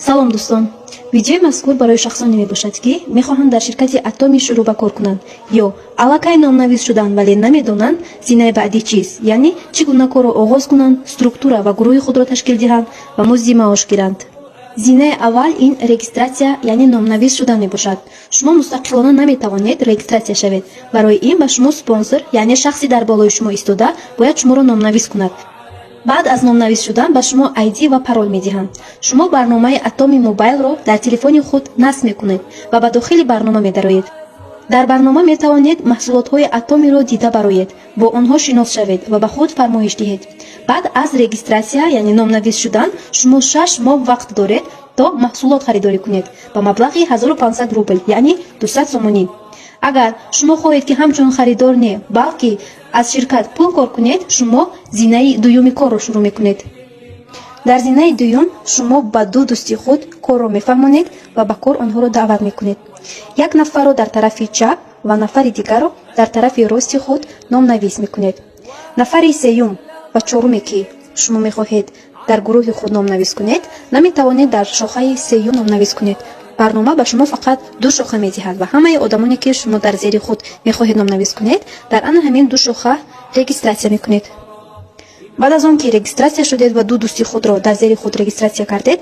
Салом, дӯстон! Видеои мазкур барои шахсоне мебошад, ки мехоҳанд дар ширкати Атоми шурӯъ ба кор кунанд ё аллакай номнавис шуданд, вале намедонанд, зинаи баъдӣ чист, яъне чӣ гуна корро оғоз кунанд, структура ва гурӯҳи худро ташкил диҳанд ва музди маош гиранд. Зинаи аввал ин регистрация, яъне номнавис шудан мебошад. Шумо мустақилона наметавонед регистрация шавед. Барои ин ба шумо спонсор, яъне шахси дар болои шумо истода, бояд шуморо номнавис кунад. Баъд аз номнавис шудан ба шумо ID ва парол медиҳанд. Шумо барномаи Атоми Мобайлро дар телефони худ насб мекунед ва ба дохили барнома медароед. Дар барнома метавонед маҳсулотҳои Атомиро дида бароед, бо онҳо шинос шавед ва ба худ фармоиш диҳед. Баъд аз регистрация, яъне номнавис шудан, шумо 6 моҳ вақт доред, то маҳсулот харидорӣ кунед ба маблағи 1500 рубл, яъне 200 сомонӣ. Агар шумо хоҳед, ки ҳамчун харидор не, балки аз ширкат пул кор кунед, шумо зинаи дуюми корро шурӯъ мекунед. Дар зинаи дуюм шумо ба ду дӯсти худ корро мефаҳмонед ва ба кор онҳоро даъват мекунед. Як нафарро дар тарафи чап ва нафари дигарро дар тарафи рости худ номнавис мекунед. Нафари сеюм ва чоруме, ки шумо мехоҳед дар гурӯҳи худ номнавис кунед, наметавонед дар шохаи сеюм номнавис кунед. Барнома ба шумо фақат ду шоха медиҳад ва ҳамаи одамоне, ки шумо дар зери худ мехоҳед номнавис кунед, дар ана ҳамин ду шоха регистрация мекунед. Баъд аз он ки регистрация шудед ва ду дӯсти худро дар зери худ регистрация кардед.